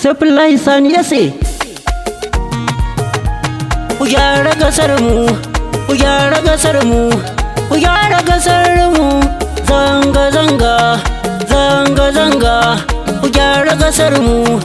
Saifullahi Sani SA. Ku gyara kasar mu, ku gyara kasar mu, ku gyara kasar mu. Zanga zanga, zanga zanga, ku gyara kasar mu.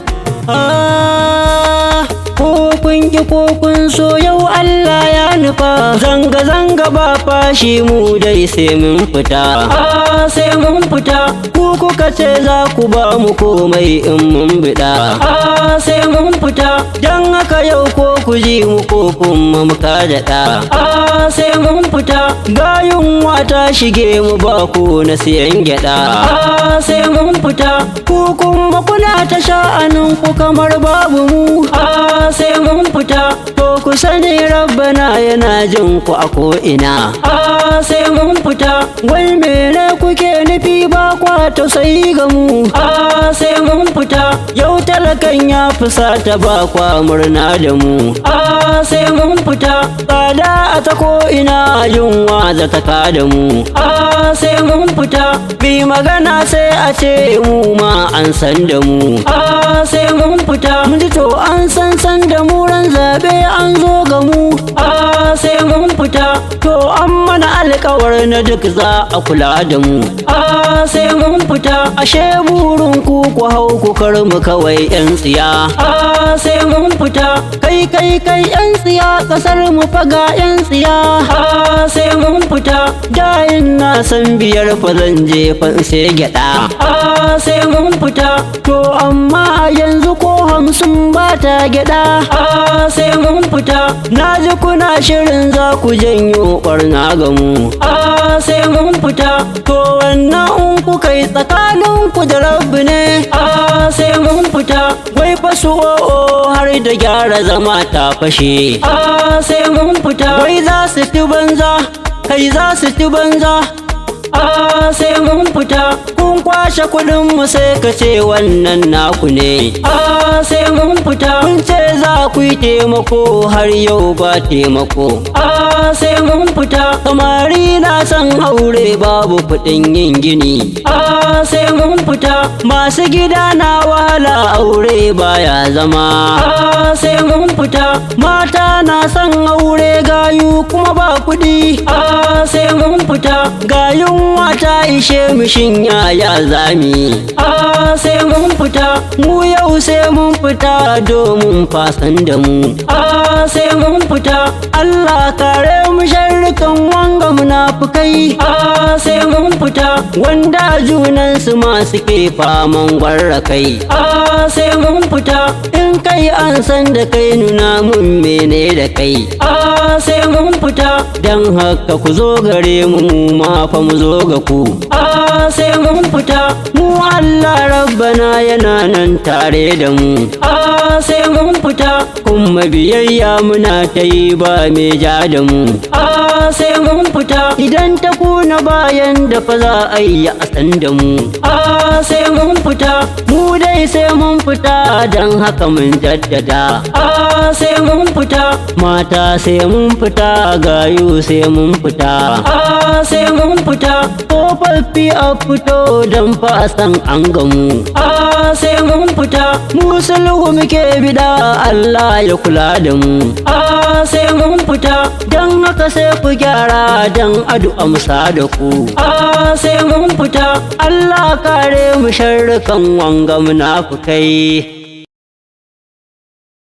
Ah, ko kun ki ko kun so, yau Allah ya nufa. Zanga zanga ba fashi, mu dai sai mun fita. Ah, sai mun fita. Ku kuka ce za ku ba mu komai in mun bida. Ah, sai mun fita. Dan haka yau ko ku ji mu ko kuma muka daɗa. Ah, sai mun fita. Ga yunwa ta shige mu, ba ku na siyan gyaɗa. Ah, sai mun fita. Ku kuma kuna ta sha'anin ku kamar babu mu. Ah, sai mun fita. To ku sani, Rabbana yana jin ku a ko'ina. Ah, sai mun fita. Wai mene kuke nufi, ba kwa tausayi ga mu? Ah, sai mun fita. Yau talakan ya fusata, ba kwa murna da mu. Ah, sai mun fita. Tsada a ta ko'ina, yunwa za ta da mu. Ah, sai mun fita. Bi magana sai a ce mu ma an san da mu. Ah, sai mun fita. Mun ji to an san san da mu, ran zabe an zo ga mu. Ah, sai mun fita. To an mana alkawar na duk za a kula da mu. Ah, sai mun fita. Ashe burin ku ku hau ku kar mu kawai, yan tsiya. Ah, sai mun fita. Kai kai kai, yan tsiya, kasar mu faga yan tsiya. Ah, sai mun fita. Dayin na san 5 fa zan je fan sai gyada. Ah, sai mun fita. To amma yanzu ko 50 ba ta gyada. Ah, sai mun fita. Na ji kuna shirin za ku janyo barna ga mu. Ah, sai mun fita. To wannan in kuka yi, tsakanin ku da Rabbi ne. Ah, sai mun fita. Wai fa su o'o har da gyara zama ta fashe. Ah, sai mun fita. Wai za su ci banza, kai za su ci banza. Ah, sai mun fita. Kun kwashe kuɗin mu sai ka ce wannan naku ne. Ah, sai mun fita. Kun ce za ku yi taimako, har yau ba taimako. Ah, sai mun fita. Samari na son aure, babu kuɗin yin gini. Ah, sai mun fita. Masu gida na wahala, aure baya zama. Ah, sai mun fita. Mata na son aure, gayu kuma ba kuɗi. Ah, sai mun fita. Ga yunwa ta ishe mu, shin yaya zami? Ah, sai mun fita. Mu yau sai mun fita domin fasan da mu. Ah, sai mun fita. Allah kare mu sharrukan wanga munafukai. Ah, sai mun fita. Wanda junan su ma suke faman gwarra kai. Ah, sai mun fita. In kai an san da kai, nuna mun mene da kai. Ah, sai mun fita. Dan haka ku zo gare mu, mu ma fa mu zo ga ku. Ah, sai mun fita. Mu Allah Rabbana yana nan tare da mu. Ah, sai mun fita. Kuma biyayya muna ta yi, ba me ja da mu. Ah, sai mun fita. Idan ta kuna bayan da fa za a yi a san da mu. Ah, sai mun fita. Mu dai sai mun fita, don haka mun jaddada. Ah, sai mun fita. Mata sai mun fita, gayu sai mun fita. Ah, sai mun fita. Tsofaffi a fito don fa a san an gamu. Ah, sai mun fita. Mu sulhu muke bida, Allah ya kula da mu. Ah, sai mun fita. Don haka sai ku gyara don addu'a musa da ku. Ah, sai mun fita. Allah kare mu sharrukan wanga munafukai.